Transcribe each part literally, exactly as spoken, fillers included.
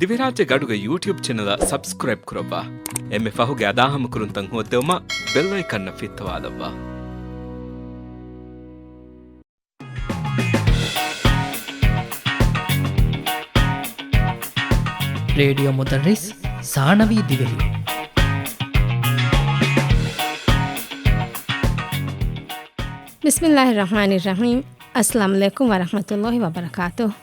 ދިވެހިރާއްޖޭގެ އަޑުގެ ޔޫޓިއުބް ޗެނަލަށް ސަބްސްކްރައިބް ކުރައްވާ. އެންމެ ފަހުގެ އަދާހަމަކުރުންތައް ހޯއްދެވުމަށް ބެލް އައިކަންއަށް ފިއްތަވާލައްވާ. ރޭޑިއޯ މުދައްރިސް ސާނަވީ ދިވެހި. ބިސްމިއްލާހި ރަޙްމާނި ރަޙީމް. އައްސަލާމު ޢަލައިކުމް ވަރަޙްމަތުﷲި ވަބަރަކާތުހު.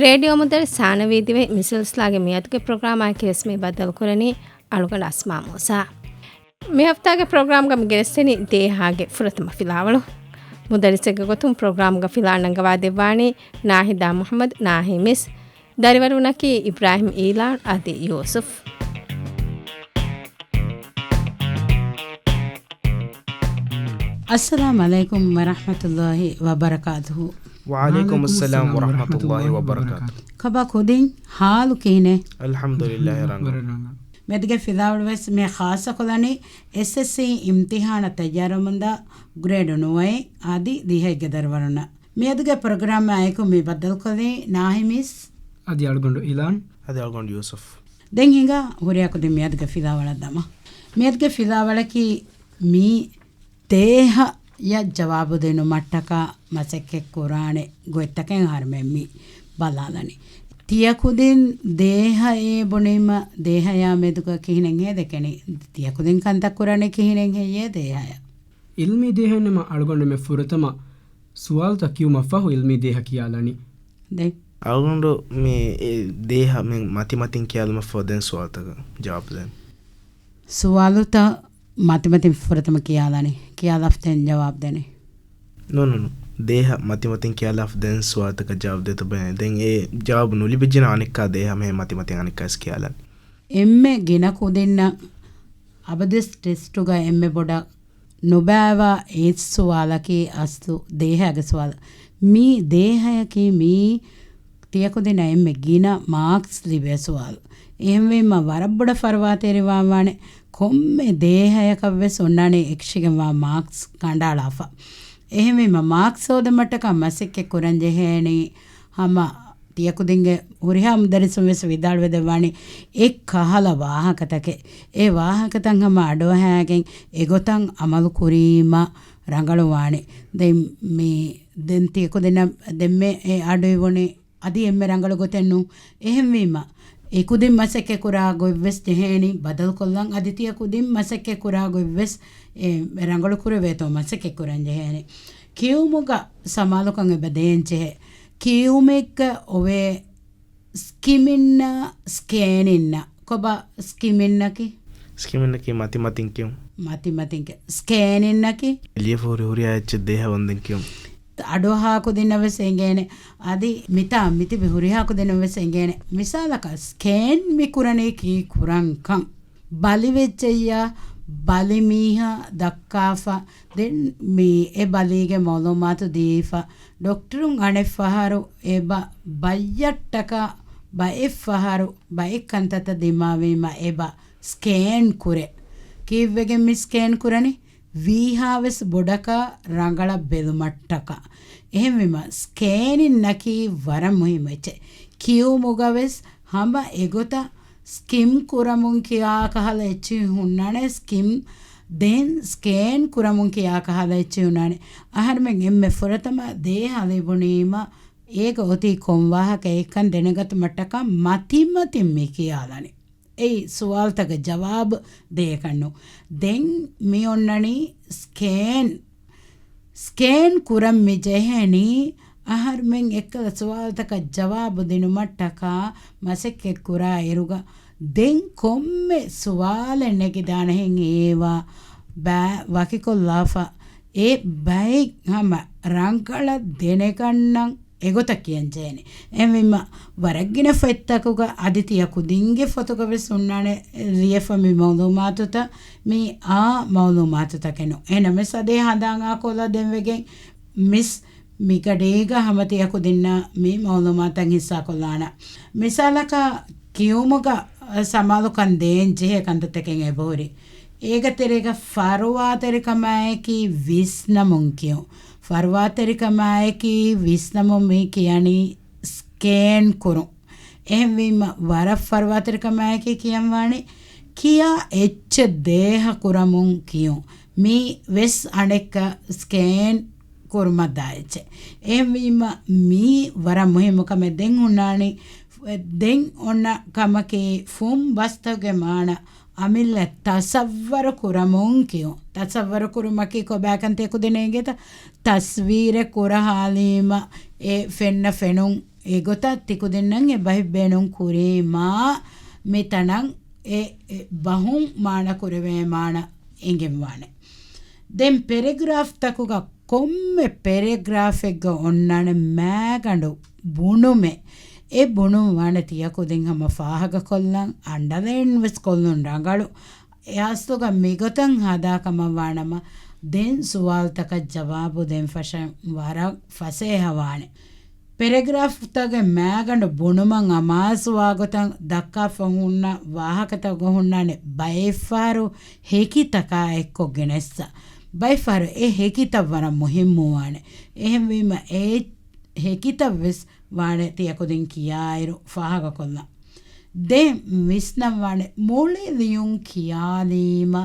ރޭޑިއޯ މުދައްރިސް ސާނަވީ ދިވެހި މި ސިލްސިލާގެ މިއަދުގެ ޕްރޮގްރާމާއެކީވެސް މި ބައްދަލުކުރަނީ އަޅުގަނޑު އަސްމާ މޫސާ. މި ހަފްތާގެ ޕްރޮގްރާމްގަ މި ގެނެސްދެނީ ދޭހާގެ ފުރަތަމަ ފިލާވަޅު. މުދައްރިސެއްގެ ގޮތުން ޕްރޮގްރާމްގަ ފިލާ ނަންގަވާ ދެއްވާނީ ނާހިދާ މުޙައްމަދު، ނާހި މިސް، ދަރިވަރުންނަކީ އިބްރާހިމް އީލާން އަދި ޔޫސުފް. އައްސަލާމު ޢަލައިކުމް ވަރަޙްމަތުﷲި ވަބަރަކާތުހު. ވަޢަލައިކުމުއްސަލާމް ވަރަޙްމަތުﷲި ވަބަރަކާތުހު. ކަބާ ކުދިން ޙާލު ކިހިނެއް؟ އަލްޙަމްދުލިއްލާހި ރަނގަޅު. ވަރަށް ރަނގަޅު. މިއަދުގެ ފިލާވަޅުވެސް މި ޚާއްޞަކޮށްލަނީ އެސްއެސްސީ އިމްތިޙާނަށް ތައްޔާރުވަމުންދާ ގްރޭޑު ނުވައެއް އަދި ދިހައެއްގެ ދަރިވަރުންނަށް. މިއަދުގެ ޕްރޮގްރާމާއެކު މި ބައްދަލުކޮށްލީ ނާހި މިސް. އަދި އަޅުގަނޑު އިލާން. އަދި އަޅުގަނޑު ޔޫސުފް. ދެން ހިނގާ ހުރިހާ ކުދިން މިއަދުގެ ފިލާވަޅަށް ދަމާ. މިއަދުގެ ފިލާވަޅަކީ މި ދޭހަޔަށް ޖަވާބު ދިނުމަށްޓަކާ މަސައްކަތް ކުރާނެ ގޮތްތަކެއް އަހަރުމެން މި ބަލާލަނީ. ތިޔަ ކުދިން ދޭހައޭ ބުނީމަ ދޭހަޔާ މެދުގަ ކިހިނެއްހޭ ދެކެނީ؟ ތިޔަ ކުދިން ކަންތައް ކުރަނީ ކިހިނެއްހެއްޔޭ ދޭހަޔަށް؟ ޢިލްމީ ދޭހައެއްނަމަ އަޅުގަނޑުމެން ފުރަތަމަ ސުވާލުތައް ކިޔުމަށް ފަހު ޢިލްމީ ދޭހަ ކިޔާލަނީ. ދެން. އަޅުގަނޑު މި އެ ދޭހަ މި މަތިމަތިން ކިޔާލުމަށް ފަހު ދެން ސުވާލުތަކަށް ޖަވާބު ދޭން. ސުވާލުތައް މަތިމަތިން ފުރަތަމަ ކިޔާލަނީ. ކިޔާލާފަ ދެން ޖަވާބު ދޭނެ. ނޫން، ނޫން. ދޭހަ މަތިމަތިން ކިޔާލާފަ ދެން ސުވާލުތަކަށް ޖަވާބު ދޭތޯ ބަލަނީ. ދެން އެ ޖަވާބު ނުލިބިއްޖެނަ އަނެއްކާ ދޭހަ މެހެ މަތިމަތިން އަނެއްކާވެސް ކިޔާލަނީ. އެންމެ ގިނަ ކުދިންނަށް އަބަދުވެސް ޓެސްޓުގަ އެންމެ ބޮޑަށް ނުބައިވާ އެއް ސުވާލަކީ އަސްލު ދޭހައިގެ ސުވާލު. މީ ދޭހަޔަކީ މީ ތިޔަކުދިންނަށް އެންމެ ގިނަ މާކްސް ލިބޭ ސުވާލު. އެހެންވީމަ ވަރަށް ބޮޑަށް ފަރުވާތެރިވާން ވާނެ ކޮންމެ ދޭހަޔަކަށްވެސް އޮންނާނެ އެކަށީގެންވާ މާކްސް ކަނޑައަޅާފަ. އެހެންވީމަ މާކްސް ހޯދުމަށްޓަކާ މަސައްކަތް ކުރަން ޖެހޭނީ ހަމަ ތިޔަކުދިންގެ ހުރިހާ މުދައްރިސުން ވެސް ވިދާޅުވެދެއްވާނީ އެއްކަހަލަ ވާހަކަތަކެއް. އެ ވާހަކަތައް ހަމަ އަޑުއަހައިގެން އެގޮތަށް އަމަލު ކުރީމަ ރަނގަޅުވާނެ. ދެން މި، ދެން ތިޔަކުދިންނަށް ދެންމެ އެ އަޑު އިވުނީ އަދި އެންމެ ރަނގަޅު ގޮތެއް ނޫން. އެހެންވީމަ، އެ ކުދިން މަސައްކަތް ކުރާ ގޮތްވެސް ޖެހޭނީ ބަދަލުކޮށްލަން. އަދި ތިޔަ ކުދިން މަސައްކަތް ކުރާ ގޮތްވެސް އެ ރަނގަޅު ކުރެވޭތޯ މަސައްކަތް ކުރަން ޖެހޭނީ. ކިޔުމުގަ ސަމާލުކަން އެބަ ދޭން ޖެހޭ. ކިޔުމެއްގަ އޮވޭ ސްކިމިންނާ ސްކޭނިންނާ. ކޮބާ ސްކިމިންނަކީ؟ ސްކިމިންނަކީ މަތިމަތިން ކިޔުން. މަތިމަތިން ކިޔުން. ސްކޭނިންނަކީ؟ ލިޔެފަ ހުރި ހުރިހާ އެއްޗެއް ދޭހަ ވަންދެން ކިޔުން. އަޑުއަހާ ކުދިންނަށް ވެސް އެނގޭނެ. އަދި މިތާ މިތިބި ހުރިހާ ކުދިންނަށް ވެސް އެނގޭނެ. މިސާލަކަށް ސްކޭން މި ކުރަނީ ކީއް ކުރަންކަން. ބަލިވެއްޖެއްޔާ، ބަލި މީހާ ދައްކާފަ، ދެން މި އެ ބަލީގެ މައުލޫމާތު ދީފަ، ޑޮކްޓަރުން އަނެއްފަހަރު އެބަ ބައްޔަށްޓަކާ ބައެއްފަހަރު ބައެއް ކަންތައްތައް ދިމާވީމަ އެބަ ސްކޭން ކުރޭ. ކީއްވެގެން މި ސްކޭން ކުރަނީ؟ ވީހާވެސް ބޮޑަކަށް ރަނގަޅަށް ބެލުމަށްޓަކާ. އެހެންވީމަ ސްކޭނިންނަކީ ވަރަށް މުހިއްމު އެއްޗެއް. ކިޔުމުގަވެސް ހަމަ އެގޮތަށް ސްކިމް ކުރަމުން ކިޔާ ކަހަލަ އެއްޗެއް ހުންނާނެ. ސްކިމް ދެން ސްކޭން ކުރަމުން ކިޔާ ކަހަލަ އެއްޗެއް ހުންނާނެ. އަހަރުމެން އެންމެ ފުރަތަމަ ދޭހަ ލިބުނީމަ އޭގަ އޮތީ ކޮން ވާހަކައެއްކަން ދެނެގަތުމަށްޓަކާ މަތިމަތިން މި ކިޔާލަނީ. އެއީ ސުވާލުތަކަށް ޖަވާބު ދޭކަށްނު. ދެން މި އޮންނަނީ ސްކޭން. ސްކޭން ކުރަން މި ޖެހެނީ އަހަރުމެން އެއްކަލަ ސުވާލުތަކަށް ޖަވާބު ދިނުމަށްޓަކާ މަސައްކަތް ކުރާ އިރުގަ ދެން ކޮންމެ ސުވާލެއް ނެގިދާނެހެން އޭވާ ބައި ވަކިކޮށްލާފަ އެ ބައެއް ހަމަ ރަނގަޅަށް ދެނެގަންނަން އެގޮތަށް ކިޔަން ޖެހޭނެ. އެހެންވީމަ، ވަރަށްގިނަ ފޮތްތަކުގަ އަދި ތިޔަ ކުދިންގެ ފޮތުގަ ވެސް ހުންނާނެ ލިޔެފަ މި މައުލޫމާތުތައް، މި އާ މައުލޫމާތުތަކެއް ނޫން. އެހެނަމެސް އަދި ހަނދާން އާކޮށްލާ ދެންވެގެން މިސް މިގަޑީގަ ހަމަ ތިޔަ ކުދިންނަށް މި މައުލޫމާތަށް ހިއްސާކޮށްލާނަން. މިސާލަކަށް ކިޔުމުގަ ސަމާލުކަން ދޭން ޖެހޭ ކަންތައްތަކެއް އެބަހުރި. އޭގެ ތެރޭގަ ފަރުވާތެރިކަމާއެކީ ވިސްނަމުން ކިޔުން. ފަރުވާތެރިކަމާއެކީ ވިސްނަމުން މި ކިޔަނީ ސްކޭން ކުރުން. އެހެންވީމަ ވަރަށް ފަރުވާތެރިކަމާއެކޭ ކިޔަންވާނެ. ކިޔާ އެއްޗެއް ދޭހަ ކުރަމުން ކިޔުން. މީ ވެސް އަނެއްކާ ސްކޭން ކުރުމަށް ދާ އެއްޗެއް. އެހެންވީމަ މީ ވަރަށް މުހިއްމު ކަމެއް. ދެން ހުންނާނީ، ދެން އޮންނަ ކަމަކީ ފުން ބަސްތަކުގެ މާނަ އަމިއްލަ ތަސައްވަރު ކުރަމުން ކިޔުން. ތަސައްވަރު ކުރުމަކީ ކޮބާކަން ތިޔަކުދިން އެނގޭތަ؟ ތަސްވީރެއް ކުރަހާލީމަ އެ ފެންނަ ފެނުން އެގޮތަށް ތިކުދިންނަށް އެ ބަހެއް ބޭނުން ކުރީމާ، މިތަނަށް އެ، އެ ބަހުން މާނަ ކުރެވޭ މާނަ އެނގެންވާނެ. ދެން ޕެރެގްރާފްތަކުގަ ކޮންމެ ޕެރެގްރާފެއްގަ އޮންނާނެ މާގަނޑު ބުނުމެއް. އެ ބުނުން ވާނެ ތިޔަކުދިން ހަމަ ފާހަގަކޮށްލަން، އަންޑަލައިން ވެސް ކޮށްލުން ރަނގަޅު. އެ އަސްލުގަ މިގޮތަށް ހަދާ ކަމަށް ވާނަމަ، ދެން ސުވާލުތަކަށް ޖަވާބު ދޭން ފަށަން ވަރަށް ފަސޭހަވާނެ. ޕެރެގްރާފްތަކުގެ މާގަނޑު ބުނުމަށް އަމާޒުވާގޮތަށް ދައްކާފަ ހުންނަ ވާހަކަތަކުގަ ހުންނާނެ ބައެއްފަހަރު ހެކިތަކާ އެއްކޮށް ގެނެއްސަ. ބައެއްފަހަރު އެ ހެކިތައް ވަރަށް މުހިއްމުވާނެ. އެހެންވީމަ އެ ހެކިތައް ވެސް ވާނެ ތިޔަކުދިން ކިޔާއިރު ފާހަގަކޮށްލަން. ދެން ވިސްނަންވާނެ މުޅި ލިޔުން ކިޔާލީމަ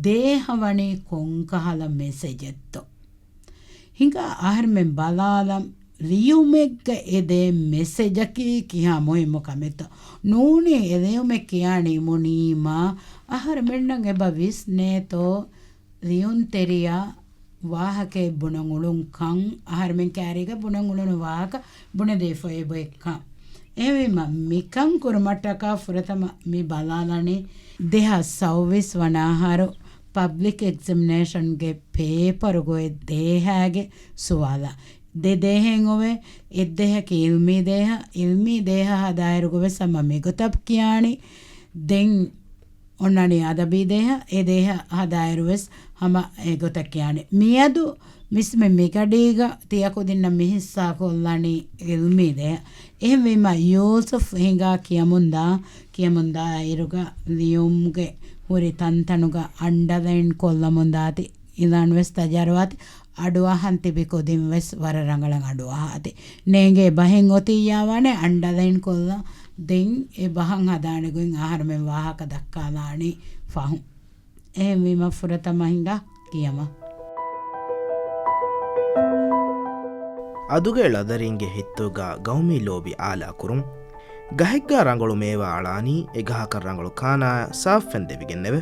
ދޭހަވަނީ ކޮންކަހަލަ މެސެޖެއްތޯ؟ ހިނގާ އަހަރެމެން ބަލާލަން ލިޔުމެއްގަ އެދޭ މެސެޖަކީ ކިހާ މުހިއްމު ކަމެއްތޯ؟ ނޫނީ އެ ލިޔުމެއް ކިޔާ ނިމުނީމާ އަހަރެމެންނަށް އެބަ ވިސްނޭތޯ؟ ލިޔުންތެރިޔާ ވާހަކައެއް ބުނަން އުޅުން ކަން، އަހަރެމެން ކާރީގަ ބުނަން އުޅުނު ވާހަކަ ބުނެދީފައި އެބައޮތް ކަން. އެހެންވީމަ، މިކަން ކުރުމަށްޓަކާ ފުރަތަމަ މި ބަލާލަނީ ދެހާސް ސައުވީސް ވަނަ އަހަރު ޕަބްލިކް އެގްޒަމިނޭޝަންގެ ޕޭޕަރުގައި ދޭހާގެ ސުވާލާ. ދެ ދޭހެއް އޮވޭ، އެއްދޭހަކީ އިލްމީ ދޭހަ، އިލްމީ ދޭހަ ހަދާއިރުގަވެސް ހަމަ މިގޮތަށް ކިޔާނީ. ދެން އޮންނާނީ އަދަބީ ދޭހަ، އެ ދޭހަ ހަދާއިރުވެސް ހަމަ އެގޮތަށް ކިޔާނެ. މިއަދު މިސްމެ މިގަޑީގަ ތިޔަކުދިންނަށް މިހިއްސާ ކޮށްލަނީ އިލްމީ ދޭހަ. އެހެންވީމަ ޔޫސުފް ހިނގާ ކިޔަމުންދާ، ކިޔަމުންދާއިރުގަ ލިޔުމުގެ ހުރި ތަންތަނުގަ އަންޑަލައިން ކޮށްލަމުންދާތި. އިލާން ވެސް ތަޖާރުވާތި. އަޑުއަހަން ތިބި ކުދިން ވެސް ވަރަށް ރަނގަޅަށް އަޑުއަހާތި. ނޭނގޭ ބަހެއް އޮތިއްޔާވާނެ އަންޑަލައިން ކޮށްލަން. ދެން އެ ބަހަށް ހަދާނެ ގޮތް އަހަރުމެން ވާހަކަ ދައްކާލާނީ ފަހުން. އެހެންވީމަ ފުރަތަމަ ހިނގާ ކިޔަމަ. އަދުގެ ޅަދަރީންގެ ހިތުގަ ގައުމީ ލޯބި އާލާ ކުރުން. ގަހެއްގަ ރަނގަޅު މޭވާ އަޅާނީ އެ ގަހަކަށް ރަނގަޅު ކާނާ ސާފްފެން ދެވިގެންނެވެ.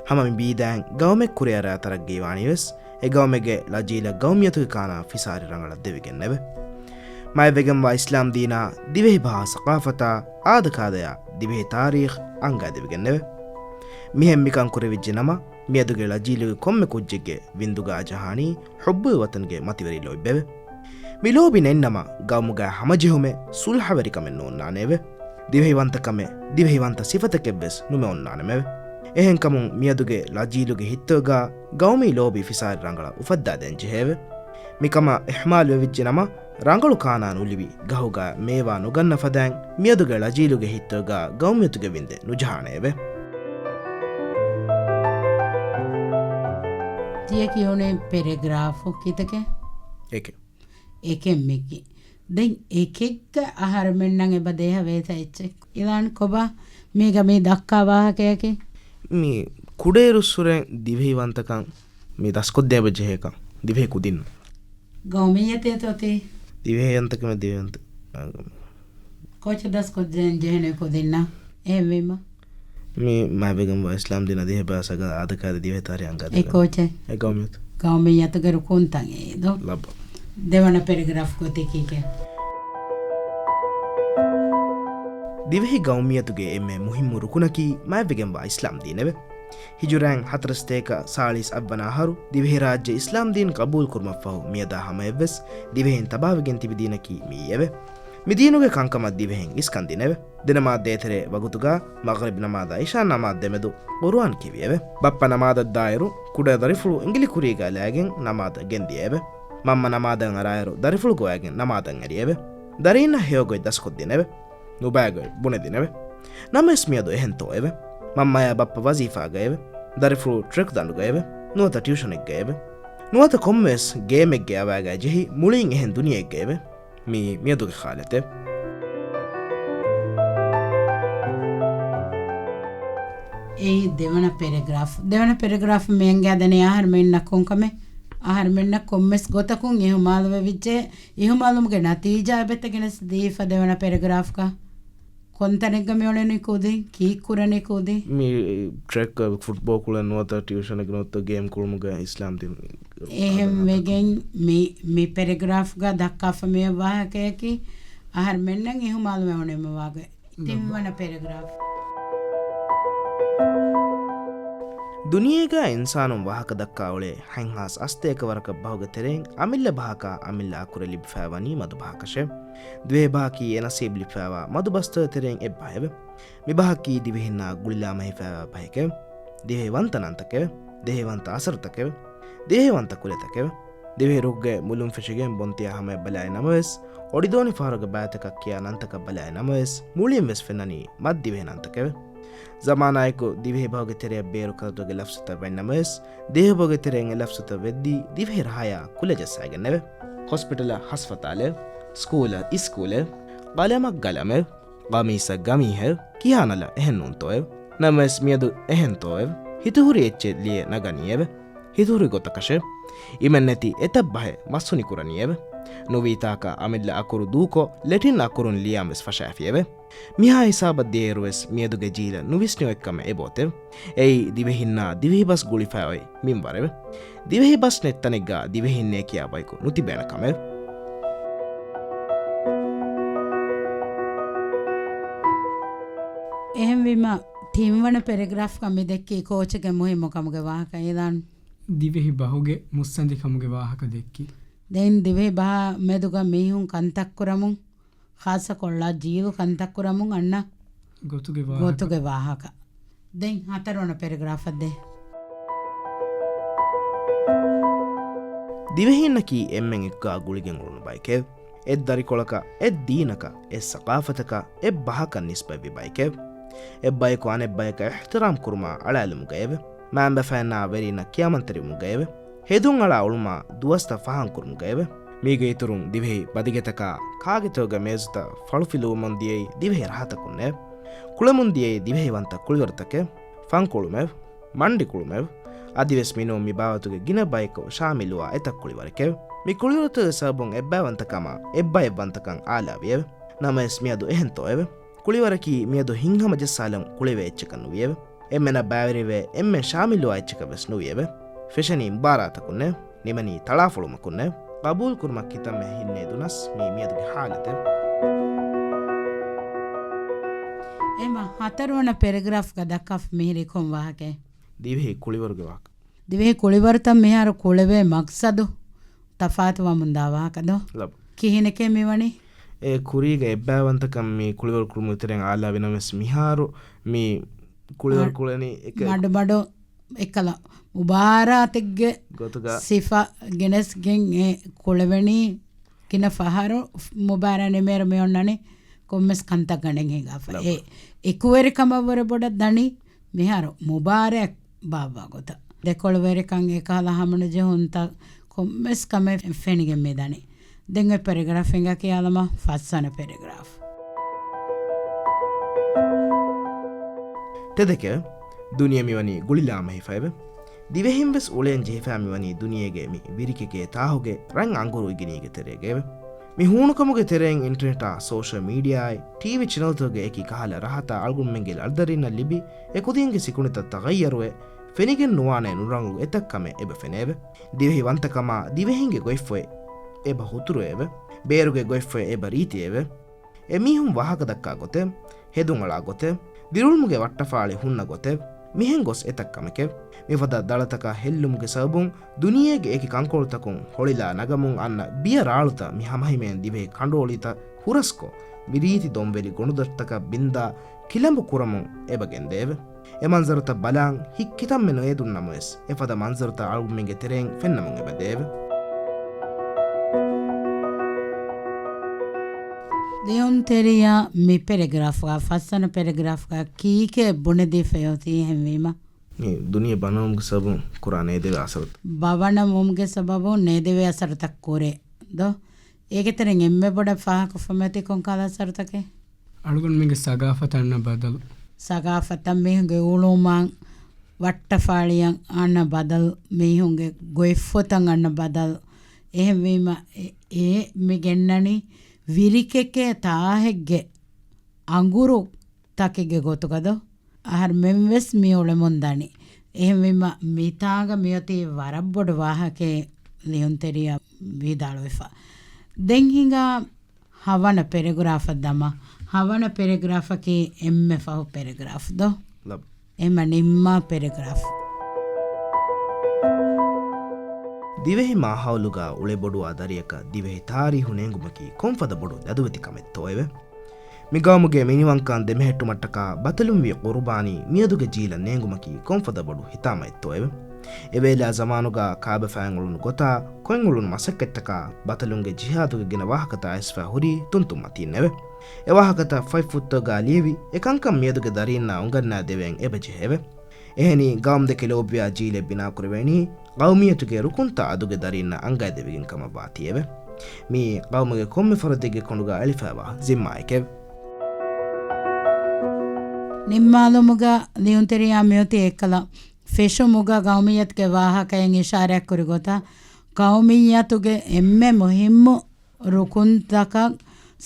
ހަމަ މި ބީދާއިން ގައުމެއް ކުރިއަރާ ތަރައްގީވާނީވެސް، އެ ގައުމެއްގެ ޅަޖީލަށް ގައުމިއްޔަތުގެ ކާނާ ފިސާރި ރަނގަޅަށް ދެވިގެންނެވެ. މާތްވެގެންވާ އިސްލާމް ދީނާ ދިވެހި ބަހާ ސަޤާފަތާ އާދަކާދަޔާ ދިވެހި ތާރީޚް އަންގާ ދެވިގެންނެވެ. މިހެން މިކަން ކުރެވިއްޖެ ނަމަ، މިއަދުގެ ޅަޖީލުގެ ކޮންމެ ކުއްޖެއްގެ ވިންދުގާ ޖަހާނީ ޙުއްބުލް ވަތަންގެ މަތިވެރި ލޯތްބެވެ. މި ލޯބި ނެތްނަމަ، ގައުމުގަ ހަމަޖެހުމެއް ސުލްހަވެރިކަމެއް ނޯންނާނެއެވެ. ދިވެހިވަންތަކަމެއް، ދިވެހިވަންތަ ސިފަތަކެއްވެސް ނުމެ އޮންނާނެމެވެ. އެހެންކަމުން މިއަދުގެ ޅަޖީލުގެ ހިތުގަ ގައުމީ ލޯބި ފިސާރި ރަނގަޅަށް އުފައްދާދޭން ޖެހެއެވެ. މިކަމަށް އިހްމާލުވެވިއްޖެ ނަމަ، ރަނގަޅު ކާނާ ނުލިބި ގަހުގަ މޭވާ ނުގަންނަ ފަދައިން މިއަދުގެ ޅަޖީލުގެ ހިތުގަ ގައުމިއްޔަތުގެ ވިންދެއް ނުޖަހާނެއެވެ. ތިޔަ ކިޔުނީ ޕެރެގްރާފު ކިތަކެއް؟ އެކެއް. އެކެއް މިކި. ދެން އެކެއްގަ އަހަރުމެންނަށް އެބަ ދޭހަވޭތަ އެއްޗެއް؟ އިލާން ކޮބާ މީގަ މި ދައްކާ ވާހަކަޔަކީ؟ މި ކުޑައިރުއްސުރެ ދިވެހިވަންތަކަން މި ދަސްކޮށްދޭ ބަޖެހޭކަން ދިވެހި ކުދިން. ގައުމިއްޔަތޭތޯ ތީ؟ ދިވެހިވަންތަކަމެ ދިވެހިވަންތަ. ކޯޗެއް ދަސްކޮށްދޭން ޖެހެނެ ކުދިންނަށް. އެހެންވީމަ. މި މާތްވެގެންވާ އިސްލާމް ދީނާ ދިވެހި ބަހާ ސަގަ އާދަކާދަ ދިވެހި ތާރީޚް އަންގާ އެ ދެގަން. ކޯޗެއް؟ އެ ގައުމިއްޔަތު. ގައުމިއްޔަތުގެ ރުކުންތައް އެއީ ދޯ؟ ލައްބަ. ދެވަނަ ޕެރެގްރާފް ގޮތެއް ކީކޭ؟ ދިވެހި ގައުމިއްޔަތުގެ އެންމެ މުހިއްމު ރުކުނަކީ މާތްވެގެންވާ އިސްލާމް ދީނެވެ. ހިޖުރައިން ހަތަރުސަތޭކަ ސާޅީސް އަށްވަނަ އަހަރު ދިވެހިރާއްޖެ އިސްލާމް ދީން ގަބޫލުކުރުމަށްފަހު މިއަދާ ހަމަޔަށްވެސް ދިވެހިން ތަބާވެގެން ތިބި ދީނަކީ މިއީއެވެ. މި ދީނުގެ ކަންކަމަށް ދިވެހިން އިސްކަން ދިނެވެ. ދެނަމާދު ދޭތެރޭ ވަގުތުގަ މަޣްރިބް ނަމާދާ އިޝާ ނަމާދު ދެމެދު ޤުރުއާން ކިޔެވިއެވެ. ބައްޕަ ނަމާދަށްދާއިރު ކުޑަ ދަރިފުޅު އިނގިލި ކުރީގަ ލައިގެން ނަމާދަށް ގެންދިޔައެވެ. މަންމަ ނަމާދަށް އަރާއިރު ދަރިފުޅު ގޮވައިގެން ނަމާދަށް އެރިއެވެ. ދަރީންނަށް ހެޔޮގޮތް ދަސްކޮށްދިނެވެ. ނުބައިގޮތް ބުނެދިނެވެ. ނަމަވެސް މިއަދު އެހެންތޯއެވެ؟ މަންމަޔާ ބައްޕަ ވަޒީފާގައެވެ. ދަރިފުޅު ޓްރެކް ދަނޑުގައެވެ. ނުވަތަ ޓިއުޝަނެއްގައެވެ. ނުވަތަ ކޮންމެވެސް ގޭމެއްގެ އަވައިގައި ޖެހި މުޅީން އެހެން ދުނިޔެއެއްގައެވެ. މީ މިއަދުގެ ހާލަތެއް. އެއީ ދެވަނަ ޕެރެގްރާފް. ދެވަނަ ޕެރެގްރާފް މި އެނގޭ ދެނީ އަހަރުމެންނަށް ކޮންކަމެއް؟ އަހަރުމެންނަށް ކޮންމެސް ގޮތަކުން އިހުމާލުވެވިއްޖެ، އިހުމާލުމުގެ ނަތީޖާ އެބަތަ ގެނެސް ދީފަ ދެވަނަ ޕެރެގްރާފްގަ. ކޮންތަނެއްގަ މި އުޅެނީ ކުދިން؟ ކީއްކުރަނީ ކުދިން؟ މި ޓްރެކް ފުޓްބޯ ކުޅެން ނުވަތަ ޓިއުޝަނެއްގަ ނުވަތަ ގޭމް ކުޅުމުގަ އިސްލާމް ދީން އެހެން ވެގެން މި، މި ޕެރެގްރާފްގަ ދައްކާފަ މި ވާހަކަޔަކީ އަހަރުމެންނަށް އިހުމާލުވެ އުޅެން ވާގޮތް. ތިންވަނަ ޕެރެގްރާފް. ދުނިޔޭގަ އިންސާނުން ވާހަކަ ދައްކާ އުޅޭ ހަތްހާސް އަސްތޭކަ ވަރަކަށް ބަހުގެ ތެރެއިން އަމިއްލަ ބަހަކާ އަމިއްލަ އަކުރެއް ލިބިފައިވަނީ މަދު ބަހަކަށެވެ. ދިވެހި ބަހަކީ އެ ނަސީބު ލިބިފައިވާ މަދު ބަސްތައް ތެރެއިން އެއްބަހެވެ. މި ބަހަކީ ދިވެހިންނާ ގުޅިލާމަހިފައިވާ ބަހެކެވެ. ދިވެހި ވަންތަ ނަންތަކެވެ. ދިވެހި ވަންތަ އަސަރުތަކެވެ. ދިވެހި ވަންތަ ކުލަތަކެވެ. ދިވެހި ރުއްގެ މުލުން ފެށިގެން ބޮންތިޔާ ހަމަޔަށް ބަލާއި ނަމަވެސް، އޮޑިދޯނި ފަހަރުގެ ބައިތަކަށް ކިޔާ ނަންތަކަށް ބަލާއި ނަމަވެސް، މުޅިން ވެސް ފެންނަނީ މަތްދިވެހި ނަންތަކެވެ. ޒަމާނާއެކު ދިވެހި ބަހުގެ ތެރެއަށް ބޭރު ކަލަދުގެ ލަފްޒުތައް ވަންނަމަވެސް، ދިވެހި ބަހުގެ ތެރެއިން އެ ލަފްޒުތައް ވެއްދީ ދިވެހި ރަހަޔާ ކުލަ ޖައްސައިގެންނެވެ. ހޮސްޕިޓަލަށް ހަސްފަތާލެވެ. ސްކޫލަށް އިސްކޫލެވެ. ގަލަމަށް ގަލަމެވެ. ގަމީސަށް ގަމީހެވެ. ކިހާނަލަ އެހެން ނޫންތޯއެވެ؟ ނަމަވެސް މިއަދު އެހެންތޯއެވެ؟ ހިތުހުރި އެއްޗެއް ލިޔެ ނަގަނީއެވެ. ހިތުހުރި ގޮތަކަށެވެ. އިމެންނެތި އެތައް ބަހެއް މަސްހުނިކުރަނީއެވެ. ނުވީތާކަށް އަމިއްލަ އަކުރު ދޫކޮށް، ލެޓިން އަކުރުން ލިޔާން ވެސް ފަށާފިއެވެ. މިހާ ހިސާބަށް ދިޔައިރު ވެސް މިއަދުގެ ޖީލަށް ނުވިސްނި އޮތްކަމެއް އެބައޮތެވެ. އެއީ ދިވެހިންނާ ދިވެހިބަސް ގުޅިފައި އޮތް މިންވަރެވެ. ދިވެހިބަސް ނެތް ތަނެއްގަ ދިވެހިންނޭ ކިޔާ ބަޔަކު ނުތިބޭނެ ކަމެވެ. އެހެންވީމަ، ތިންވަނަ ޕެރެގްރާފްގަ މި ދެއްކީ ކޯޗެއްގެ މުހިއްމު ކަމުގެ ވާހަކަ އިލާން. ދިވެހި ބަހުގެ މުއްސަނދި ކަމުގެ ވާހަކަ ދެއްކި. ދެން ދިވެހި ބަހާ މެދުގަ މީހުން ކަންތައްކުރަމުން، ޚާއްޞަކޮށް ޖީލު ކަންތައްކުރަމުން އަންނަ ގޮތުގެ ވާހަކަ. ގޮތުގެ ވާހަކަ. ދެން ހަތަރުވަނަ ޕެރެގްރާފަށް ދޭ. ދިވެހީންނަކީ އެންމެން އެކުގާ ގުޅިގެން އުޅުނު ބަޔެކެވެ. އެއް ދަރިކޮޅަކަށް، އެއް ދީނަކަށް، އެއް ސަޤާފަތަކަށް، އެއް ބަހަކަށް ނިސްބަތްވި ބަޔެކެވެ. އެއް ބަޔަކު އަނެއް ބަޔަކަށް އިޙްތިރާމް ކުރުމާ އަޅާލުމުގައެވެ. މައިންބަފައިންނާ ވެރީންނަށް ކިޔަމަންތެރިވުމުގައެވެ. ހެދުން އަޅާ އުޅުމާ ދުވަސްތައް ފާހަގަކުރުމުގައެވެ. މީގެ އިތުރުން ދިވެހި ބަދިގެތަކާ ކާގެތެރޭގެ މޭޒުތައް ފަޅުފިލުވަމުން ދިޔައީ ދިވެހި ރަހަތަކުންނެވެ. ކުޅެމުން ދިޔައީ ދިވެހިވަންތަ ކުޅިވަރުތަކެވެ. ފަންކުޅުމެވެ. މަންޑިކުޅުމެވެ. އަދިވެސް މިނޫން މި ބާވަތުގެ ގިނަ ބަޔަކު ޝާމިލުވާ އެތައް ކުޅިވަރެކެވެ. މި ކުޅިވަރުތަކުގެ ސަބަބުން އެއްބައިވަންތަކަމާ އެއްބައެއްވަންތަކަން އާލާވިއެވެ. ނަމަވެސް މިއަދު އެހެންތޯއެވެ؟ ކުޅިވަރަކީ މިއަދު ހިތްހަމަޖައްސާލަން ކުޅެވޭ އެއްޗަކަށް ނުވިއެވެ. އެންމެނަށް ބައިވެރިވެ އެންމެން ޝާމިލުވާ އެއްޗަކަށް ވެސް ނުވިއެވެ. ފެށެނީ މުބާރާތަކުންނެވެ. ނިމެނީ ތަޅާފޮޅުމަކުންނެވެ. ޤަބޫލުކުރުމަށް ކިތަންމެ ހިންނޭ ދުނަސް މީ މިއަދުގެ ހާލަތެވެ. އެމަ ހަތަރުވަނަ ޕެރެގްރާފްގަ ދައްކާފަ މިހިރީ ކޮން ވާހަކައެއް؟ ދިވެހި ކުޅިވަރުގެ ވާހަކަ. ދިވެހި ކުޅިވަރުތައް މިހާރު ކުޅެވޭ މަޤްޞަދު ތަފާތުވަމުންދާ ވާހަކަ ދޯ؟ ލަބު. ކިހިނެކޭ މިވަނީ؟ އެ ކުރީގެ އެއްބައިވަންތަކަން މި ކުޅިވަރު ކުޅުމުގެ ތެރެއިން އާލާވި ނަމަވެސް މިހާރު މި ކުޅިވަރު މަ-، ކުޅެނީ އެކަ-، މަޑުމަޑު އެއްކަލަ މުބާރާތެއްގެ ގޮތުގަ ސިފަ ގެނެސްގެން އެ ކުޅެވެނީ ގިނަ ފަހަރު މުބާރާ ނިމޭރު މި އޮންނަނީ ކޮންމެސް ކަންތައް ގަނޑެއް ހިނގާފަ. ލަބު. އެ އެކުވެރިކަމަށްވުރެ ބޮޑަށް ދަނީ މިހާރު މުބާރާ ބާއްވާ ގޮތަށް. ދެކޮޅުވެރިކަން އެކަހަލަ ހަމަނުޖެހުންތައް ކޮންމެސް ކަމެއް ފެނިގެން މިދަނީ. ދެން އޮތް ޕެރެގްރާފް ހިނގާ ކިޔާލަމާ ފަސްވަނަ ޕެރެގްރާފް. ތެދެކެވެ. ދުނިޔެ މިވަނީ ގުޅިލާމަހިފައެވެ. ދިވެހިން ވެސް އުޅޭން ޖެހިފައި މިވަނީ ދުނިޔޭގެ މި ވިރިކެކޭ ތާހުގެ ރަން އަނގުރު އިގިނީގެ ތެރޭގައެވެ. މި ހޫނުކަމުގެ ތެރެއިން އިންޓަރނެޓާ، ސޯޝަލް މީޑިއާއާއި، ޓީވީ ޗެނަލްތަކުގެ އެކި ކަހަލަ ރަހަތާ އަޅުގަނޑުމެންގެ އަޅުދަރީންނަށް ލިބި، އެ ކުދީންގެ ސިކުނޑިތައް ތަޣައްޔަރުވެ، ފެނިގެން ނުވާނެ ނުރަނގަޅު އެތައް ކަމެއް އެބަ ފެނެއެވެ. ދިވެހި ވަންތަކަމާ ދިވެހިންގެ ގޮތްފޮތް އެބަ ހުތުރުއެއެވެ. ބޭރުގެ ގޮތްފޮތް އެބަ ރީތިއެވެ. އެމީހުން ވާހަކަ ދައްކާ ގޮތެއް، ހެދުން އަޅާ ގޮތެއް، ދިރިއުޅުމުގެ ވައްޓަފާޅި ހުންނަ ގޮތެއް، މިހެން ގޮސް އެތައް ކަމެކެވެ. މިފަދަ ދަޅަތަކަށް ހެއްލުމުގެ ސަބަބުން ދުނިޔޭގެ އެކި ކަންކޮޅުތަކުން ހޮޅިލާ ނަގަމުން އަންނަ ބިޔަ ރާޅުތައް މި ހަމަހިމޭން ދިވެހި ކަނޑުއޮޅިތައް ހުރަސްކޮށް، މި ރީތި ދޮންވެލި ގޮނޑުދޮށްތަކަށް ބިންދާ ކިލަނބު ކުރަމުން އެބަ ގެންދެއެވެ. އެ މަންޒަރުތައް ބަލާން ހިތް ކިތަންމެ ނުއެދުން ނަމަވެސް، އެފަދަ މަންޒަރުތައް އަޅުގަނޑުމެންގެ ތެރެއިން ފެންނަމުން އެބަ ދެއެވެ. ލިޔުންތެރިޔާ މި ޕެރެގްރާފްގަ، ފަސްވަނަ ޕެރެގްރާފްގަ ކީކޭ ބުނެދީފައި އޮތީ އެހެންވީމަ؟ މި ދުނިޔެ ބަނަވުމުގެ ސަބަބުން ކުރާ ނޭދެވޭ އަސަރުތައް. ބަވަނަވުމުގެ ސަބަބުން ނޭދެވޭ އަސަރުތައް ކުރޭ ދޯ؟ އޭގެ ތެރެއިން އެންމެ ބޮޑަށް ފާހަގަކޮށްފަ މިއޮތީ ކޮން ކަހަލަ އަސަރުތަކެއް؟ އަޅުގަނޑުމެންގެ ސަގާފަތަށް އަންނަ ބަދަލު. ސަގާފަތަށް، މީހުންގެ އުޅުމަށް، ވައްޓަފާޅިއަށް އަންނަ ބަދަލު، މީހުންގެ ގޮތްފޮތަށް އަންނަ ބަދަލު. އެހެންވީމަ، އެ، އެ މި ގެންނަނީ ވިރިކެކޭ ތާހެއްގެ އަނގުރު ތަކެއްގެ ގޮތުގަދޯ؟ އަހަރުމެން ވެސް މި އުޅެމުން ދަނީ. އެހެންވީމަ، މިތާގަ މިއޮތީ ވަރަށް ބޮޑު ވާހަކައެއް ލިޔުންތެރިޔާ ވިދާޅުވެފަ. ދެން ހިނގާ ހަވަނަ ޕެރެގްރާފަށް ދަމާ. ހަވަނަ ޕެރެގްރާފަކީ އެންމެ ފަހު ޕެރެގްރާފް ދޯ؟ ލަބް. އެހެމަ ނިންމާ ޕެރެގްރާފް. ދިވެހި މާހައުލުގަ އުޅެބޮޑުވާ ދަރިއަކަށް ދިވެހި ތާރީހު ނޭނގުމަކީ ކޮންފަދަ ބޮޑު ލަދުވެތި ކަމެއްތޯއެވެ؟ މި ގައުމުގެ މިނިވަންކަން ދެމެހެއްޓުމަށްޓަކާ ބަތަލުންވި ޤުރުބާނީ މިއަދުގެ ޖީލަށް ނޭނގުމަކީ ކޮންފަދަ ބޮޑު ހިތާމައެއްތޯއެވެ؟ އެވޭލާ ޒަމާނުގަ ކާބަފައިން އުޅުނު ގޮތާ، ކޮއިން އުޅުނު މަސައްކަތްތަކާ، ބަތަލުންގެ ޖިހާދުގެ ގިނަ ވާހަކަތައް އައިސްފަ ހުރީ ތުންތުން މަތީންނެވެ. އެ ވާހަކަތައް ފަތްފުށްތަކުގަ ލިޔެވި، އެ ކަންކަން މިއަދުގެ ދަރީންނާ އުނގަންނާދެވޭން އެބަޖެހެއެވެ. އެހެނީ، ގައުމުދެކެ ލޯބިވާ ޖީލެއް ބިނާކުރެވޭނީ، ޤައުމިއްޔަތުގެ ރުކުންތައް އަދުގެ ދަރީންނަށް އަންގައިދެވިގެން ކަމަށް ވާތީއެވެ. މިއީ ޤައުމުގެ ކޮންމެ ފަރުދެއްގެ ކޮނޑުގަ އެޅިފައިވާ ޒިންމާއެކެވެ. ނިންމާލުމުގަ ލިޔުންތެރިޔާ މިއޮތީ އެއްކަލަ، ފެށުމުގަ ގައުމިއްޔަތުގެ ވާހަކައިން އިޝާރާތްކުރި ގޮތަށް، ޤައުމިއްޔަތުގެ އެންމެ މުހިއްމު ރުކުންތަކަށް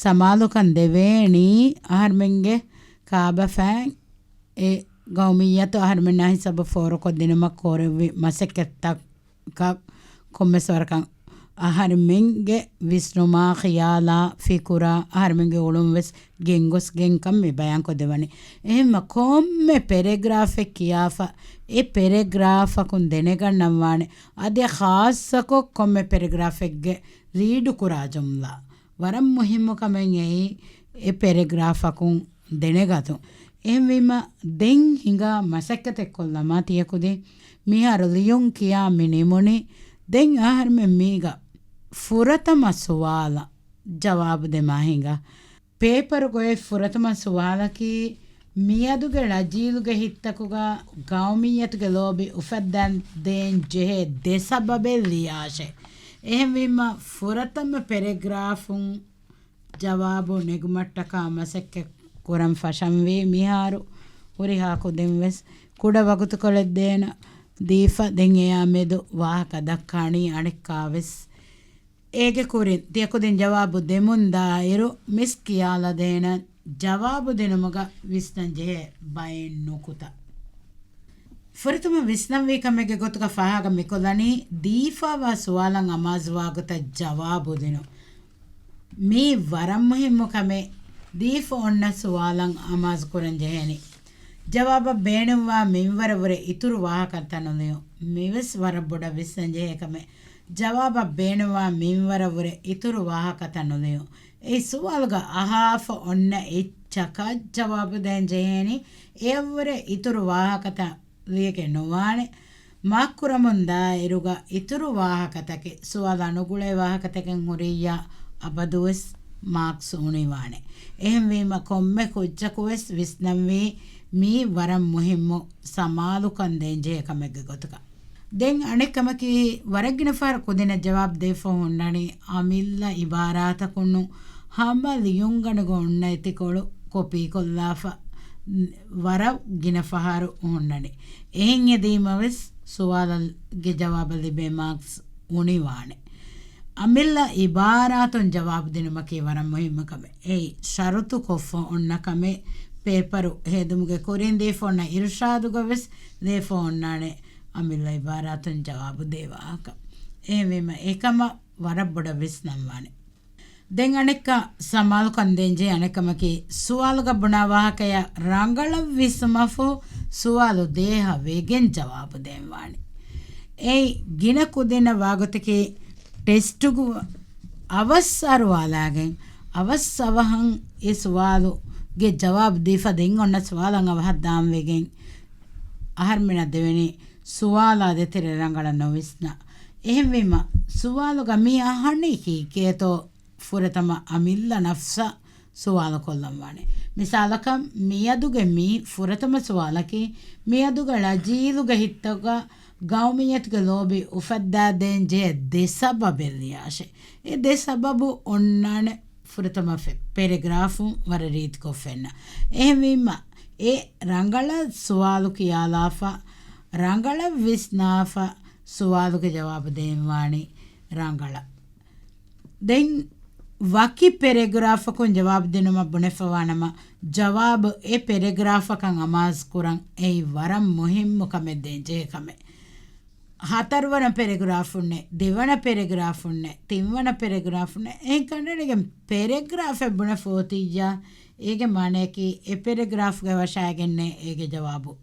ސަމާލުކަން ދެވޭނީ އަހަރުމެންގެ ކާބަފައިން. އެ ގައުމިއްޔަތު އަހަރުމެންނާ ހިސާބަށް ފޯރުކޮށްދިނުމަށް ކުރެއްވި މަސައްކަތްތަކަށް ކޮންމެސް ވަރަކަށް އަހަރެމެންގެ ވިސްނުމާ، ޚިޔާލާ، ފިކުރާ، އަހަރެމެންގެ އުޅުން ވެސް ގެންގޮސްގެންކަން މި ބަޔާންކޮށްދެވަނީ. އެހެންމަ ކޮންމެ ޕެރެގްރާފެއް ކިޔާފަ، އެ ޕެރެގްރާފަކުން ދެނެގަންނަވާނެ، އަދި ޚާއްޞަކޮށް ކޮންމެ ޕެރެގްރާފެއްގެ ރީޑުކުރާ ޖުމްލާ. ވަރަށް މުހިއްމު ކަމެއް އެއީ، އެ ޕެރެގްރާފަކުން ދެނެގަތުން. އެހެންވީމަ، ދެން ހިނގާ މަސައްކަތެއް ކޮށްލަމާ ތިޔަކުދިން މިހާރު ލިޔުން ކިޔާ މި ނިމުނީ. ދެން އަހަރުމެން މީގަ ފުރަތަމަ ސުވާލަށް ޖަވާބު ދެމާ ހިނގާ. ޕޭޕަރުގައި ފުރަތަމަ ސުވާލަކީ، މިއަދުގެ ޅަޖީލުގެ ހިތްތަކުގަ ގައުމިއްޔަތުގެ ލޯބި އުފައްދަން ދޭން ޖެހޭ ދެ ސަބަބެއް ލިޔާށޭ. އެހެންވީމަ، ފުރަތަމަ ޕެރެގްރާފުން ޖަވާބު ނެގުމަށްޓަކާ މަސައްކަތް ކުރަން ފަށަންވީ މިހާރު ހުރިހާ ކުދިން ވެސް ކުޑަ ވަގުތުކޮޅެއް ދޭނަ ދީފަ، ދެން އެއާ މެދު ވާހަކަ ދައްކާނީ އަނެއްކާ ވެސް. އޭގެ ކުރިން ތިޔަކުދިން ޖަވާބު ދެމުންދާއިރު، މިސް ކިޔާލަދޭނަން ޖަވާބު ދިނުމުގަ ވިސްނަންޖެހޭ ބައެއް ނުކުތާ. ފުރަތަމަ ވިސްނަންވީ ކަމެއްގެ ގޮތުގަ ފާހަގަ މިކޮށްލަނީ، ދީފާވާ ސުވާލަށް އަމާޒުވާ ގޮތަށް ޖަވާބު ދިނުން. މީ ވަރަށް މުހިއްމު ކަމެއް. ދީފަ އޮންނަ ސުވާލަށް އަމާޒު ކުރަން ޖެހޭނީ. ޖަވާބަށް ބޭނުންވާ މިންވަރަށް ވުރެ އިތުރު ވާހަކަތައް ނުލިޔުން. މިވެސް ވަރަށް ބޮޑަށް ވިސްނަން ޖެހޭ ކަމެއް. ޖަވާބަށް ބޭނުންވާ މިންވަރަށް ވުރެ އިތުރު ވާހަކަތައް ނުލިޔުން. އެ ސުވާލުގަ އަހާފަ އޮންނަ އެއްޗަކަށް ޖަވާބު ދޭން ޖެހޭނީ. އެއަށްވުރެ އިތުރު ވާހަކަތައް ލިޔެގެން ނުވާނެ. މާކްކުރަމުން ދާއިރުގަ އިތުރު ވާހަކަތަކެއް، ސުވާލާ ނުގުޅޭ ވާހަކަތަކެއް ހުރިއްޔާ، އަބަދުވެސް މާކްސް އުނިވާނެ. އެހެންވީމަ، ކޮންމެ ކުއްޖަކުވެސް ވިސްނަންވީ މީ ވަރަށް މުހިއްމު ސަމާލުކަން ދޭންޖެހޭ ކަމެއްގެ ގޮތުގަ. ދެން އަނެއް ކަމަކީ، ވަރަށް ގިނަ ފަހަރު ކުދިންނަށް ޖަވާބު ދީފަ ހުންނަނީ އަމިއްލަ އިބާރާތަކުން ހަމަ ލިޔުންގަނޑުގަ އޮންނަ އެތިކޮޅު ކޮޕީކޮށްލާފަ ވަރަށް ގިނަ ފަހަރު ހުންނަނީ. އެހެން އެދީމަވެސް ސުވާލަށް ގެ ޖަވާބަށް ލިބޭ މާކްސް އުނިވާނެ. އަމިއްލަ އިބާރާތުން ޖަވާބު ދިނުމަކީ ވަރަށް މުހިއްމު ކަމެއް. އެއީ، ޝަރުތު ކޮށްފަ އޮންނަ ކަމެއް. ޕޭޕަރު ހެދުމުގެ ކުރިން ދީފަ އޮންނަ އިރުޝާދުގަ ވެސް ލިޔެފަ އޮންނާނެ އަމިއްލަ އިބާރާތުން ޖަވާބު ދޭ ވާހަކަ. އެހެންވީމަ، އެކަމަށް ވަރަށް ބޮޑަށް ވިސްނަންވާނެ. ދެން އަނެއްކާ ސަމާލުކަން ދޭންޖެހޭ އަނެއް ކަމަކީ، ސުވާލުގަ ބުނާ ވާހަކަޔަށް ރަނގަޅަށް ވިސްނުމަށްފަހު ސުވާލު ދޭހަ ވެގެން ޖަވާބު ދޭން ވާނެ. އެއީ، ގިނަ ކުދިންނަށް ވާގޮތަކީ، ޓެސްޓުގަ އަވަސް އަރުވާލާގެން، އަވަސް އަވަހަށް އެ ސުވާލުގެ ޖަވާބު ދީފަ، ދެން އޮންނަ ސުވާލަށް އަވަހަށް ދާން ވެގެން އަހަރުމެނަށް ދެވެނީ ސުވާލާ ދޭތެރޭ ރަނގަޅަށް ނުވިސްނާ. އެހެންވީމަ، ސުވާލުގަ މި އަހަނީކީ ކޭތޯ؟ ފުރަތަމަ އަމިއްލަ ނަފްސަށް ސުވާލު ކޮށްލަން ވާނެ. މިސާލަކަށް، މިއަދުގެ މި ފުރަތަމަ ސުވާލަކީ، މިއަދުގެ ޅަޖީލުގެ ހިތުގަ ގައުމިއްޔަތުގެ ލޯބި އުފައްދާދޭން ޖެހޭ ދެ ސަބަބެއް ލިޔާށޭ. އެ ދެ ސަބަބު އޮންނާނެ ފުރަތަމަ ފެ-، ޕެރެގްރާފުން ވަރަށް ރީތިކޮށް ފެންނަ. އެހެންވީމަ، އެ ރަނގަޅަށް ސުވާލު ކިޔާލާފަ، ރަނގަޅަށް ވިސްނާފަ، ސުވާލުގެ ޖަވާބު ދޭން ވާނީ ރަނގަޅަށް. ދެން ވަކި ޕެރެގްރާފަކުން ޖަވާބު ދިނުމަށް ބުނެފަވާނަމަ، ޖަވާބު އެ ޕެރެގްރާފަކަށް އަމާޒު ކުރަން އެއީ ވަރަށް މުހިއްމު ކަމެއް ދޭން ޖެހޭ ކަމެއް. ހަތަރުވަނަ ޕެރެގްރާފުންނެއް، ދެވަނަ ޕެރެގްރާފުންނެއް، ތިންވަނަ ޕެރެގްރާފުންނެއް، އެހެން ކަނޑައެޅިގެން ޕެރެގްރާފެއް ބުނެފަ އޮތިއްޔާ، އޭގެ މާނަޔަކީ އެ ޕެރެގްރާފްގައި ވަށާގެންނޭ އޭގެ ޖަވާބު.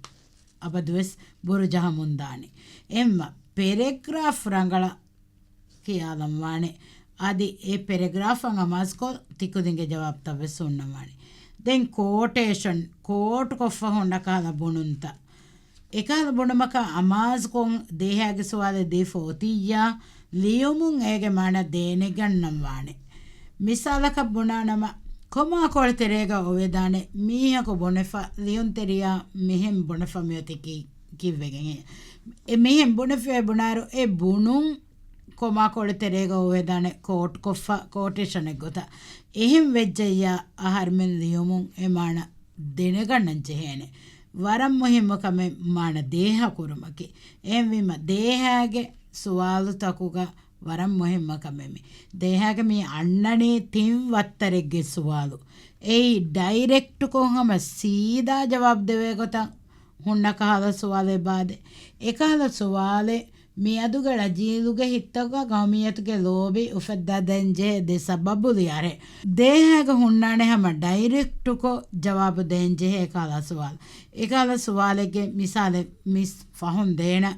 އަބަދުވެސް ބުރު ޖަހަމުންދާނެ. އެހެންމަ ޕެރެގްރާފް ރަނގަޅަށް ކިޔާލަން ވާނެ. އަދި އެ ޕެރެގްރާފަށް އަމާޒުކޮށް ތިކުދިންގެ ޖަވާބުތައް ވެސް ހުންނަން ވާނެ. ދެން ކޯޓޭޝަން، ކޯޓް ކޮށްފަ ހުންނަ ކަހަލަ ބުނުންތައް. އެކަހަލަ ބުނުމަކަށް އަމާޒުކޮށް ދޭހާގެ ސުވާލެއް ދީފަ އޮތިއްޔާ، ލިޔުމުން އޭގެ މާނަ ދެނެގަންނަން ވާނެ. މިސާލަކަށް ބުނާނަމަ، ކޮމާ ކޮޅު ތެރޭގަ އޮވެދާނެ މީހަކު ބުނެފަ، ލިޔުންތެރިޔާ މިހެން ބުނެފަ މިއޮތީ ކި-، ކިއްވެގެން. އެ މިހެން ބުނެފައި ބުނާއިރު، އެ ބުނުން ކޮމާ ކޮޅު ތެރޭގަ އޮވެދާނެ ކޯޓް ކޮށްފަ، ކޯޓޭޝަނެއް ގޮތަށް. އެހެން ވެއްޖެއްޔާ، އަހަރުމެން ލިޔުމުން އެ މާނަ ދެނެގަންނަން ޖެހޭނެ. ވަރަށް މުހިއްމު ކަމެއް މާނަ ދޭހަ ކުރުމަކީ. އެހެންވީމަ، ދޭހާގެ ސުވާލުތަކުގަ ވަރަށް މުހިއްމު ކަމެއް މި. ދޭހާގެ މި އަންނަނީ ތިން ވައްތަރެއްގެ ސުވާލު. އެއީ ޑައިރެކްޓުކޮށް ހަމަ ސީދާ ޖަވާބު ދެވޭ ގޮތަށް ހުންނަ ކަހަލަ ސުވާލެއް ބާދެ. އެކަހަލަ ސުވާލެއް މިއަދުގެ ރަޖީލުގެ ހިތުގަ ގައުމިއްޔަތުގެ ލޯބި އުފައްދާ ދޭން ޖެހޭ ދެ ސަބަބު ލިޔާރޭ. ދޭހައިގަ ހުންނާނެ ހަމަ ޑައިރެކްޓުކޮށް ޖަވާބު ދޭން ޖެހޭ ކަހަލަ ސުވާލު. އެކަހަލަ ސުވާލެއްގެ މިސާލެއް މިސް ފަހުން ދޭނަ.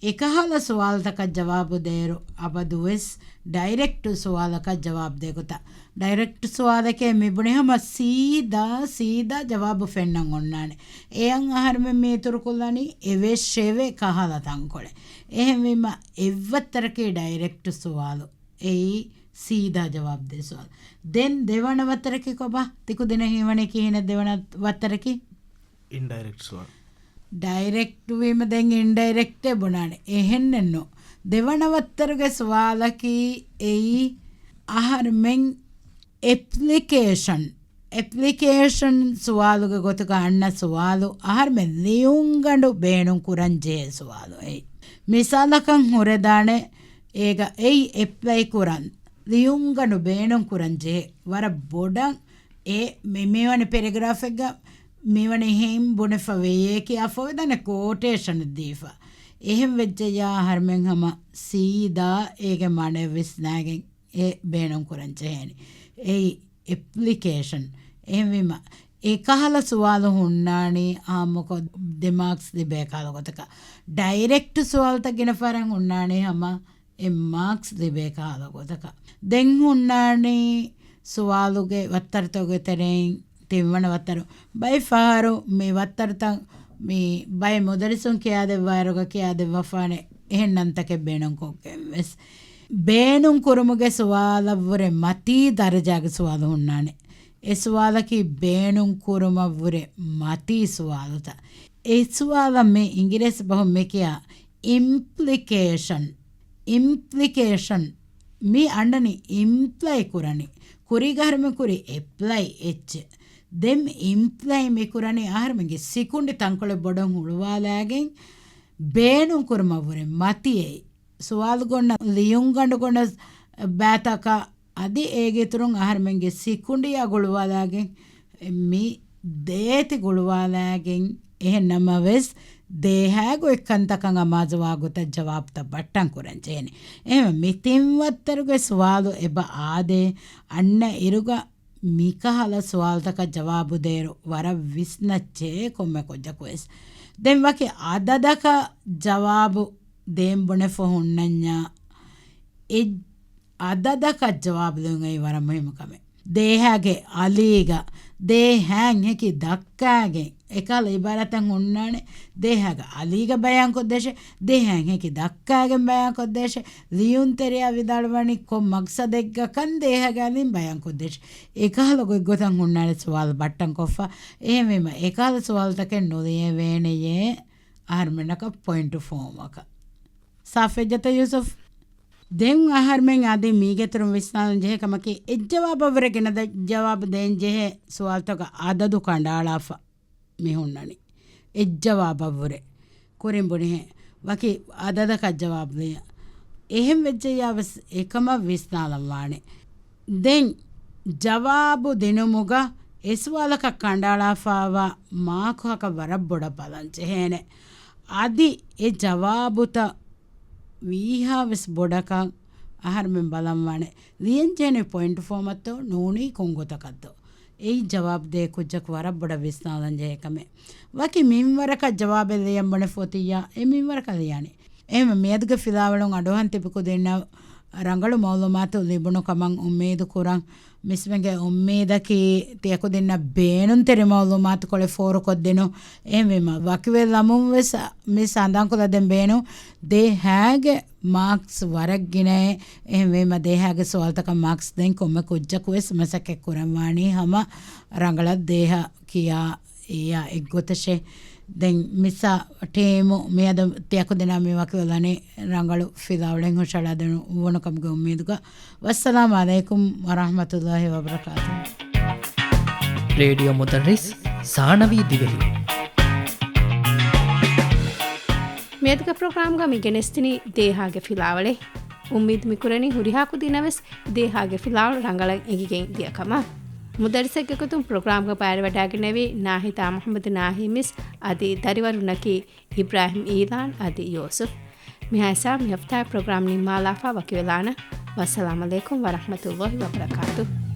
އެކަހަލަ ސުވާލުތަކަށް ޖަވާބު ދޭއިރު އަބަދުވެސް ޑައިރެކްޓު ސުވާލަކަށް ޖަވާބު ދޭ ގޮތަށް. ޑައިރެކްޓް ސުވާލެކޭ މި ބުނި ހަމަ ސީދާ، ސީދާ ޖަވާބު ފެންނަން އޮންނާނެ. އެޔަށް އަހަރުމެން މީތުރުކުލަނީ އެވެއް ޝެވެ ކަހަލަ ތަންކޮޅެއް. އެހެންވީމަ އެއްވައްތަރަކީ ޑައިރެކްޓް ސުވާލު. އެއީ ސީދާ ޖަވާބު ދޭ ސުވާލު. ދެން ދެވަނަ ވައްތަރަކީ ކޮބާ؟ ތިކުދިންނަށް ހީވަނީ ކިހިނެއް ދެވަނަ ވައްތަރަކީ؟ އިންޑައިރެކްޓް ސުވާލު. ޑައިރެކްޓް ވީމަ ދެން އިންޑައިރެކްޓޭ ބުނާނެ. އެހެންނެއްނު. ދެވަނަ ވައްތަރުގެ ސުވާލަކީ އެއީ އަހަރުމެން އެޕްލިކޭޝަން، އެޕްލިކޭޝަން ސުވާލުގެ ގޮތުގަ އަންނަ ސުވާލު، އަހަރުމެން ލިޔުންގަނޑު ބޭނުން ކުރަން ޖެހޭ ސުވާލު އެއީ. މިސާލަކަށް ހުރެދާނެ، އޭގަ އެއީ އެޕްލައި ކުރަން، ލިޔުންގަނޑު ބޭނުން ކުރަން ޖެހޭ. ވަރަށް ބޮޑަށް އެ މި-، މިވަނި ޕެރެގްރާފެއްގަ މިވަނީ ހެން ބުނެފަ ވެޔޭ ކިޔާފަ އޮވެދާނެ ކޯޓޭޝަނެއް ދީފަ. އެހެން ވެއްޖެއްޔާ އަހަރުމެން ހަމަ ސީދާ އޭގެ މާނަ ވިސްނާގެން އެ ބޭނުން ކުރަން ޖެހޭނެ. އެއީ އެޕްލިކޭޝަން. އެހެންވީމަ، އެ ކަހަލަ ސުވާލު ހުންނާނީ އާއްމުކޮށް ދެ މާކްސް ލިބޭ ކަހަލަ ގޮތަކަށް. ޑައިރެކްޓް ސުވާލުތައް ގިނަ ފަހަރަށް ހުންނާނީ ހަމަ އެއް މާކްސް ލިބޭ ކަހަލަ ގޮތަކަށް. ދެން ހުންނާނީ ސުވާލުގެ ވައްތަރުތަކުގެ ތެރެއިން ތިންވަނަ ވައްތަރު. ބައެއް ފަހަރު މި ވައްތަރުތައް މި ބައެއް މުދައްރިސުން ކިޔާދެއްވާއިރުގަ ކިޔާދެއްވާފާނެ އެހެން ނަންތަކެއް ބޭނުންކޮށްގެން ވެސް. ބޭނުން ކުރުމުގެ ސުވާލަށްވުރެ މަތީ ދަރަޖާގެ ސުވާލު ހުންނާނެ. އެ ސުވާލަކީ ބޭނުން ކުރުމަށްވުރެ މަތީ ސުވާލުތައް. އެ ސުވާލަށް މި އިނގިރޭސި ބަހުން މި ކިޔާ އިމްޕްލިކޭޝަން. އިމްޕްލިކޭޝަން މި އަންނަނީ އިމްޕްލައި ކުރަނީ. ކުރީގަ އަހަރުމެން ކުރީ އެޕްލައި އެއްޗެއް. ދެން އިމްޕްލައި މި ކުރަނީ އަހަރުމެންގެ ސިކުނޑި ތަންކޮޅެއް ބޮޑަށް ހުޅުވާލާގެން ބޭނުން ކުރުމަށްވުރެ މަތި އެއީ. ސުވާލުގަ އޮންނަ ލިޔުންގަނޑުގަ އޮންނަ ބައިތަކަށް އަދި އޭގެ އިތުރުން އަހަރުމެންގެ ސިކުނޑިއަށް ގުޅުވާލާގެން މި ދޭތި ގުޅުވާލާގެން އެހެން ނަމަވެސް ދޭހާގެ އޮތް ކަންތަކަށް އަމާޒުވާ ގޮތަށް ޖަވާބުތައް ބައްޓަން ކުރަން ޖެހޭނެ. އެހެންވެ މި ތިން ވައްތަރުގެ ސުވާލު އެބަ އާދޭ، އަންނަ އިރުގަ މިކަހަލަ ސުވާލުތަކަށް ޖަވާބު ދޭއިރު ވަރަށް ވިސްނައްޗޭ ކޮންމެ ކުއްޖަކު ވެސް. ދެން ވަކި އަދަދަކަށް ޖަވާބު ދޭން ބުނެފަ ހުންނަންޏާ އެ އަދަދަކަށް ޖަވާބު ދޭން އެއީ ވަރަށް މުހިއްމު ކަމެއް. ދޭހާގެ އަލީގަ ދޭހާއިން ހެކި ދައްކާގެން އެކަހަލަ އިބާރާތެއް ހުންނާނެ. ދޭހާގެ އަލީގަ ބަޔާންކޮށްދޭށޭ، ދޭހާއިން ހެކި ދައްކާގެން ބަޔާންކޮށްދޭށޭ، ލިޔުންތެރިޔާ ވިދާޅުވަނީ ކޮން މަގްސަދެއްގަކަން ދޭހާގެ އަލީން ބަޔާންކޮށްދޭށޭ. އެކަހަލަ ގޮތްގޮތަށް ހުންނާނެ ސުވާލު ބައްޓަންކޮށްފަ. އެހެންވީމަ އެކަހަލަ ސުވާލުތަކެއް ނުލިޔެވޭނެޔޭ އަހަރުމެންނަކަށް ޕޮއިންޓު ފޯމަކަށް. ސާފެއްޖަތަ ޔޫސުފް؟ ދެން އަހަރުމެން އަދި މީގެތުރުން ވިސްނާލަން ޖެހޭ ކަމަކީ، އެއްޖަވާބަށްވުރެ ގިނަ ދަ-، ޖަވާބު ދޭން ޖެހޭ ސުވާލުތަކަށް އަދަދު ކަނޑައަޅާފަ. މި ހުންނަނީ. އެއްޖަވާބަށްވުރެ. ކުރިން ބުނިހެން ވަކި އަދަދަކަށް ޖަވާބު ދިޔަ. އެހެން ވެއްޖެއްޔާ ވެސް އެކަމަށް ވިސްނާލަން ވާނެ. ދެން ޖަވާބު ދިނުމުގަ އެ ސުވާލަކަށް ކަނޑައަޅާފައިވާ މާކުހަކަށް ވަރަށް ބޮޑަށް ބަލަން ޖެހޭނެ. އަދި އެ ޖަވާބުތައް ވީހާވެސް ބޮޑަކަށް އަހަރުމެން ބަލަންވާނެ. ލިޔަންޖެހެނީ ޕޮއިންޓް ފޯމަށްތޯ ނޫނީ ކޮން ގޮތަކަށްތޯ؟ އެއީ ޖަވާބު ދޭ ކުއްޖަކު ވަރަށް ބޮޑަށް ވިސްނާލަން ޖެހޭ ކަމެއް. ވަކި މިންވަރަކަށް ޖަވާބެއް ލިޔަން ބުނެފަ އޮތިއްޔާ، އެ މިންވަރަކަށް ލިޔާނެ. އެހެންވެ، މިއަދުގެ ފިލާވަޅުން އަޑުއަހަން ތިބި ކުދިންނަށް ރަނގަޅު މައުލޫމާތު ލިބުނު ކަމަށް އުއްމީދު ކުރަން. މިސްމެގެ އުއްމީދަކީ ތިޔަކުދިންނަށް ބޭނުންތެރި މައުލޫމާތުކޮޅެއް ފޯރުކޮށްދިނުން. އެހެންވީމަ، ވަކިވެ ލަމުން ވެސް މި ސަނދާންކޮށްލަދޭން ބޭނުން. ދޭހާގެ މާކްސް ވަރަށް ގިނައޭ. އެހެންވީމަ، ދޭހާގެ ސުވާލުތަކަށް މާކްސް ދޭން ކޮންމެ ކުއްޖަކު ވެސް މަސައްކަތް ކުރަންވާނީ ހަމަ ރަނގަޅަށް ދޭހަ ކިޔާ އެއާ އެއްގޮތަށޭ. ދެން މިސްއާ ޓީމު މިއަދު ތިޔަކުދިންނާ މި ވަކިވެލަނީ ރަނގަޅު ފިލާވަޅެއް ހުށަހަޅާދޭން ވުނު ކަމުގެ އުއްމީދުގަ. ވައްސަލާމް އަލައިކުމް ވަރަޙްމަތުﷲި ވަބަރަކާތުހު. ރޭޑިއޯ މުދައްރިސް ސާނަވީ ދިވެހި. މިއަދުގެ ޕްރޮގްރާމްގަ މި ގެނެސްދިނީ ދޭހާގެ ފިލާވަޅެއް. އުއްމީދު މިކުރަނީ ހުރިހާ ކުދިންނަށް ވެސް ދޭހާގެ ފިލާވަޅު ރަނގަޅަށް އެނގިގެން ދިޔަ ކަމަށް. މުދައްރިސެއްގެ ގޮތުން ޕްރޮގްރާމްގަ ބައިވެވަޑައިގެންނެވީ ނާހިދާ މުޙައްމަދު ނާހިމިސް އަދި ދަރިވަރުންނަކީ އިބްރާހިމް އީލާން އަދި ޔޫސުފް. މިހާތަނަށް މި ހަފްތާގެ ޕްރޮގްރާމް ނިންމާލާފަ ވަކިވެލާނަން. ވައްސަލާމް އަލައިކުމް ވަރަޙްމަތުﷲި ވަބަރަކާތުހު.